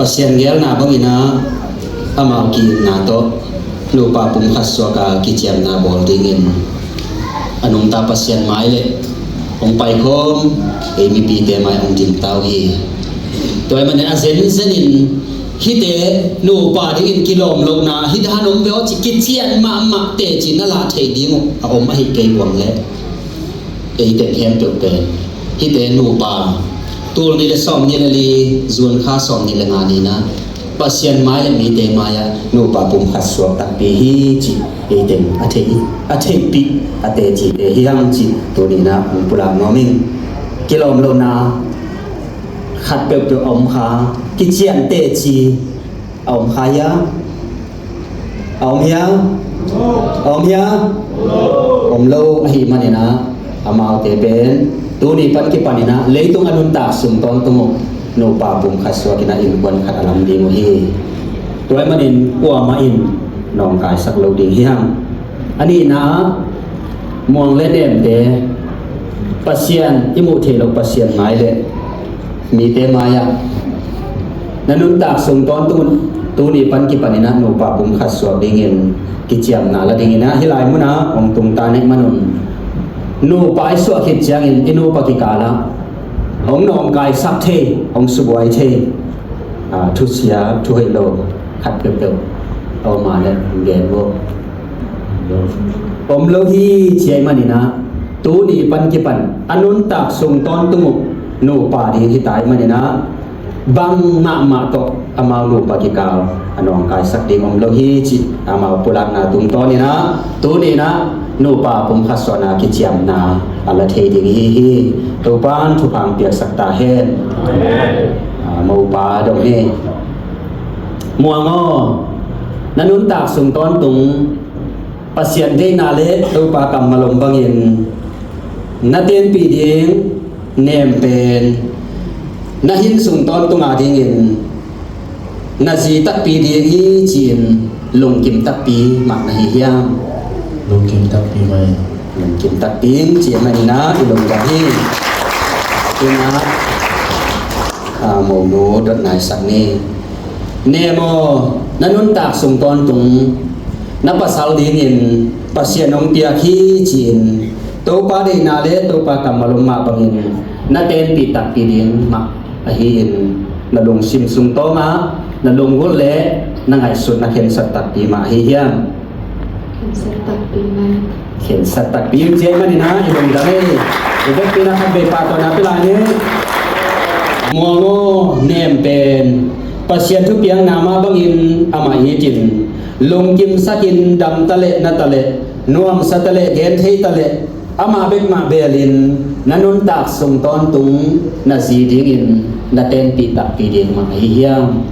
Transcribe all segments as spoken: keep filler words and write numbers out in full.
Pasian geelna bangin ah amau ki-itna tawh nupa pumkhat suak a kiciamna bawl dingin a nungta Pasian mai le hong paikhawm ei mipite mai hong dingta uh hi. Tua ahih manin a zenzenin hihte nupa dingin kilawm lohna hih dan om ve aw ci kician mahmah teci na lah theih ding uh a om ahih kei buang leh ei teng khempeuh pen hihte nupa tul nih le sawmnih le li, June kha sawmnih le nga ni-in ah Pasian mai le mite mai-ah nupa pumkhat suak takpi hi cih ei teng a thei, a theihpih a tecite hi hang cih tuni-in ah hong pulak nuam ing. Kilawm lohna khat peuhpeuh a om kha, kician teci a om kha hia? A om hia? A om hia? Om lo ahih manin ah amaute pen tuni pan kipanin ah leitung a nuntak sung tawntung uh nupa pumkhat suakin ah innkuan khat a lam ding uh hi. Tua ahih manin kuamah in nawngkaisak lo ding hi hang. A nihna ah muang le nemte Pasian, i muh theih loh Pasian mai le mite mai-ah na nuntak sung tawntung un tuni pan kipanin ah nupa pumkhat suak dingin kiciamna la dingin ah hih lai munah hong tungta na hih manun nupa i suah khit ciangin i nupa kikalah hong nawngkaisak thei, hong subuai thei, aa, thusia, thuhoih lo khat peuhpeuh a om a leh gen vo. Om lo hi ci ahih manin ah tuni pan kipan a nuntak sung tawntung uh nupa ding hi ta ahih manin ah bang mahmah tawh amau nupa kikal a nawngkaisak ding om lo hi cih amau pulakna tungtawnin ah tuni-in ah nupa pumkhat suahna kiciamna a la thei ding hi hi. Topa'n thupha piaksak ta hen. Aa, mopa dong hi. Muang aw, na nuntak sung tawntung Pasian deihna le Topa kammal om bangin na tenpih ding nem pen na hin sung tawntung a dingin na zi takpi ding hi ci-in lungkim takpi mah na hi hiam? Lungkim takpi mah. Lungkim takpi ing ci-in mah i lungdam hi. Tuna, aa, monu dot naisak ni. Nem aw, na nuntak sung tawntung na pasal dingin Pasian hong piak hi ci-in Topa deihna le Topa kammal om mah bangin na tenpih takpi ding mah ahi in, na lungsim sung tawngah na lunggulh le na ngaihsut na khensat takpi mah ahi hiam? Khensat takpi mah. Khensat takpi ing ci ahih manin ah i lungdam hi. I vekpi-in ah khat vei pahtawina pia lai ni. Muang aw, nem pen Pasian thupiakna mah bangin amah itin lungkimsakin dam ta leh na ta leh nuamsa ta leh genthei ta leh amah bek mah belin na nuntak sung tawntung na zi dingin na tenpih takpi ding mah ahi hiam?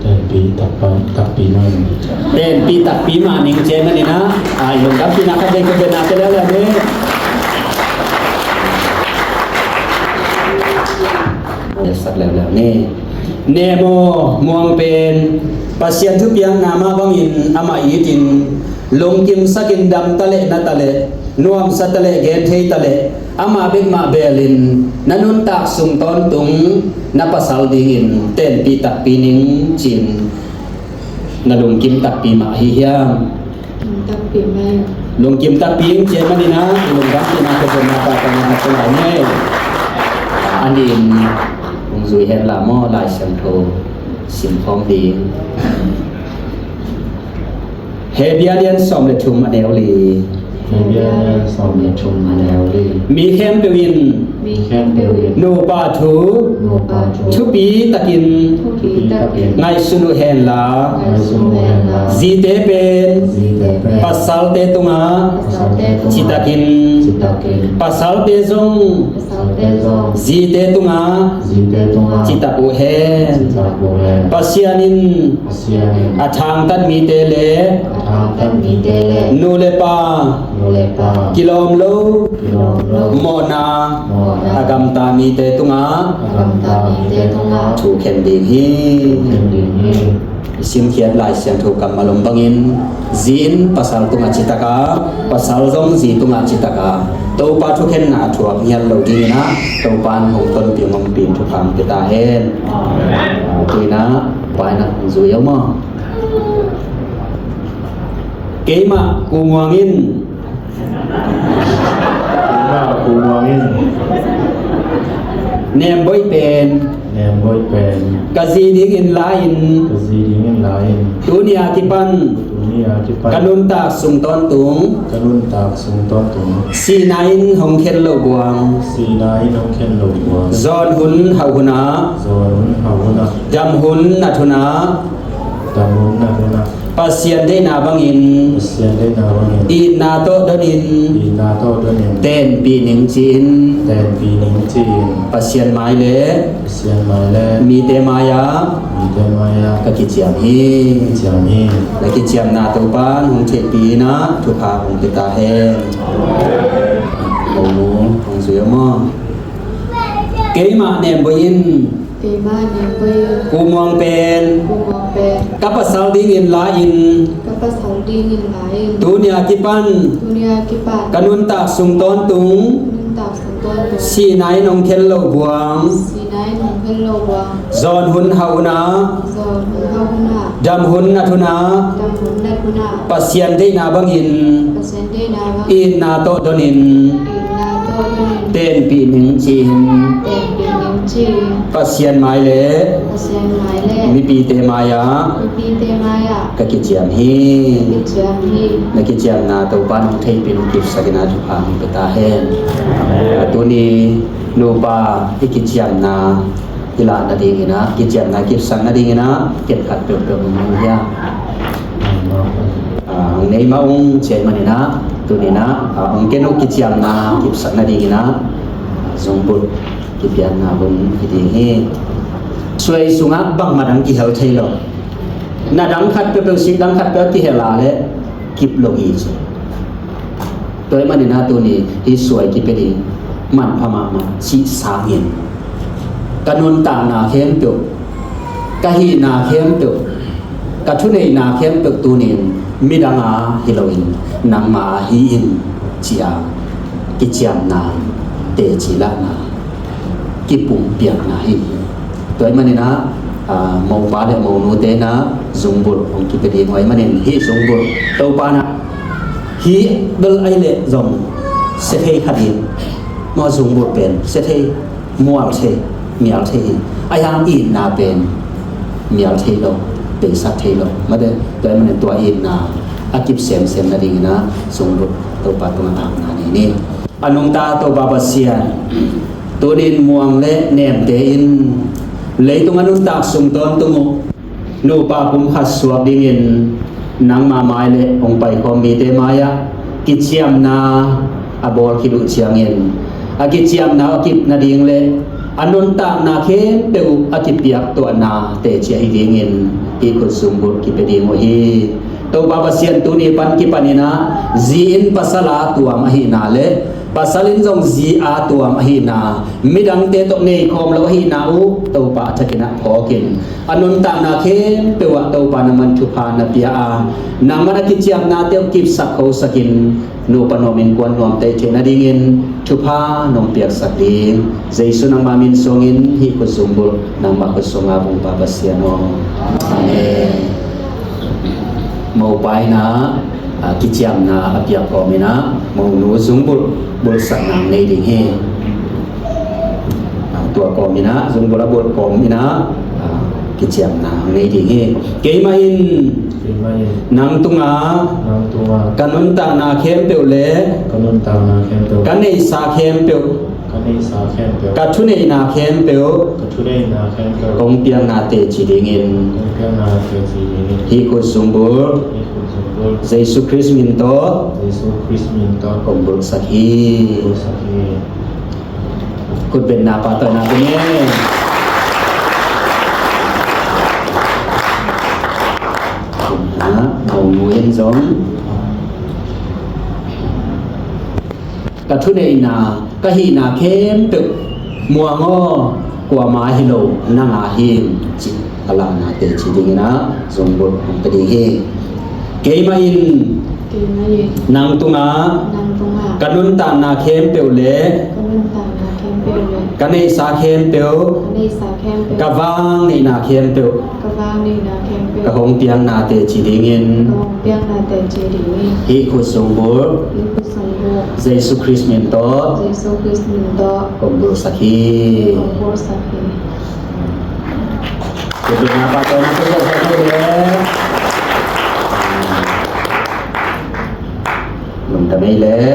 Tenpih takpa-, takpi mah. Tenpih takpi mah ning ci ahih manin ah, aa, i lungdampihna khat vei khat vei na pia leuleu ni. Sak leuleu ni. Nem aw, muang pen Pasian thupiakna mah bangin amah itin lungkimsakin dam ta leh na ta leh nuamsa ta leh genthei ta leh amah bek mah belin na nuntak sung tawntung na pasal dingin tenpih takpi ning ci-in na lungkim takpi mah ahi hiam? Lungkim takpi mah. Lungkim takpi ing ci ahih manin ah i lungdampihna khat vei na pahtawina khat pia lai ni. A nih in hong zui hen la maw, Lai Siangtho simkhawm ding. Hebru lian sawm le thum, a neu li. Hebru lian sawm le thum, a neu li. Mi khempeuh in. Mi khempeuh in. Nupa thu. Nupa thu. Thupi takin. Thupi takin. Ngaihsun uh hen la. Ngaihsun uh hen la. Zite pen. Zite pen. Pasalte tungah. Pasalte tungah. Citakin. Citakin. Pasalte zong. Pasalte zong. Zite tungah. Zite tungah. Citak uh hen. Citak uh hen. Pasian in. Pasian in. A thangtat mite le. A thangtat mite le. Nu le pa. Nu le pa. Kilawm lo. Kilawm lo. Mawhna. Mawhna. A gamta mite tungah. A gamta mite tungah. Thu khen ding hi. Thu khen ding hi. I simkhiat Lai Siangtho kammal om bangin, zi in pasal tungah citak a, pasal zong zi tungah citak a, Topa thukhenna a thuak ngiat lo dingin ah, Topa in hong tonpih hong ompih in thupha hong pia ta hen. Tuina paina zui aw maw? Keimah Ku Muang in. Keimah Ku Muang in. Nemboih pen. Nemboih pen. Ka zi dingin la in. Ka zi dingin la in. Tuni a kipan. Tuni a kipan. Ka nuntak sung tawntung. Ka nuntak sung tawntung. Sihna in hong khen lo buang. Sihna in hong khen lo buang. Zawn hun hauh hun ah. Zawn hun hauh hun ah. Dam hun nat hun ah. Dam hun nat hun ah. Pasian deihna bangin. Pasian deihna bangin. Itna tawh donin. Itna tawh donin. Tenpih ning ci-in. Tenpih ning ci-in. Pasian mai le. Pasian mai le. Mite mai-ah. Mite mai-ah. Ka kiciam hi. Kiciam hi. Na kiciamna Topan hong theihpih in ah thupha hong pia ta hen. Amen. Hong zui aw maw? Keimah Nemboih in. Keimah Nemboih. Ku Muang pen. Ku Muang pen. Ka pasal dingin la in. Ka pasal dingin la in. Tuni a kipan. Tuni a kipan. Ka nuntak sung tawntung. Nuntak sung tawntung. Sihna in hong khen lo buang. Sihna in hong khen lo buang. Zawn hun hauh hun ah. Zawn hun hauh hun ah. Dam hun nat hun ah. Dam hun nat hun ah. Pasian deihna bangin. Pasian deihna bangin. Itna tawh donin. Itna tawh donin. Tenpih ning ci-in. Tenpih ning ci-in. Pasian mai le. Pasian mai le. Mipite mai-ah. Mipite mai-ah. Ka kiciam hi. Ka kiciam hi. Na kiciamna Topan hong theihpih in hong kipsak in ah thupha hong pia ta hen. Amen. Tuni nupa i kiciamna i lah nadingin ah, kiciamna kipsak nadingin ah, ken khat peuhpeuh hong nei hiam? Ah, hong nei mah ung, ci ahih manin ah, tuni in ah, ah, hong ken uh kiciamna kipsak nadingin ah, ah, zungbulh kipiakna hun hi ding hi. Suai sungah bangmah dang kihel thei lo. Na dang khat peuhpeuh, sik dang khat peuh kihel a leh kip lo hi ci. Tua ahih manin ah tuni hih suai kipia ding manpha mahmah cih sangin, ka nuntakna khempeuh, ka hihna khempeuh, ka thuneihna khempeuh tuni-in midang a hi loin nangma a hi in, ci-a kiciamna, teci lahna, kipumpiakna hi. Tua ahih manin ah, ah, mopa le monute in ah zungbulh hong kipia ding uh ahih manin, hih zungbulh Topa in ah, hih bel ahih leh zong sia thei kha ding, maw, zungbulh pen sia thei, mual thei, mial thei hi. Ahi hang itna pen mial thei lo, beisak thei lo. Mate, tua ahih manin tua itna a kip semsem nadingin ah zungbulh Topa tungah akna nei ni. A nungta Topa Pasian, tuni-in Muang le Nemte in leitung a nuntak sung tawntung uh nupa kum khat suak dingin nangma mai le hong paikhawm mite mai-ah kiciamna a bawl khit uh ciangin, a kiciamna a kip nading le a nuntakna khempeuh a kipiaktuahna teci ahi dingin hih khut zungbulh kipia ding uh hi. Topa Pasian, tuni pan kipanin ah zi in pasal a tuam ahihna le pasal in zong zi a tuam ahihna, midangte tawh neikhawm lo ahihna uh Topa a thakin ah phawk in, a nuntakna khempeuh ah Topa nangman thupha na pia a, nangman a kiciamnate uh kipsak khosakin, nupa nuam innkuan nuam teitei nadingin thupha nong piaksak ding Jesu nangma min suangin hih khut zungbulh nangma khut sunga vung Pa Pasian aw. Amen. Mopa in ah, ah, kiciamna a piak kawmin ah monu zungbulh bulhsakna nei ding hi. Ah, tua kawmin ah zungbulh a bulh kawmin ah, ah, kiciamna nei ding hi. Keimah in Keimah in nang tungah nang tungah ka nuntakna khempeuh le ka nuntakna khempeuh ka neihsa khempeuh ka neihsa khempeuh ka thuneihna khempeuh ka thuneihna khempeuh kong piakna teci dingin kong piakna teci dingin hih khut zungbulh hih khut zungbulh Jesu Khrist min tawh Jesu Khrist min tawh kong bulhsak hi. Kong bulhsak hi. Khut beng na, pahtawina kong ngen. Kum na, monu in zong ka thuneihna, ka hihna khempeuh Muang aw, kuama hi lo, nang a hi ing, ci a lahna teci dingin ah zungbulh hong pia ding hi. Keimah in Keimah in nang tungah nang tungah ka nuntakna khempeuh le ka nuntakna khempeuh le Ka neihsa khempeuh, ka neihsa khempeuh, ka vang neihna khempeuh, ka vang neihna khempeuh, ka hong piakna teci dingin, ka hong piakna teci dingin, hih khut sung buk, hih khut sung buk, Jesu Khrist min tawh, Jesu Khrist min tawh, kong bulsak hi. Kong bulsak hi. Kong bulsak hi. Kong bulsak hi. Lungdam ei le.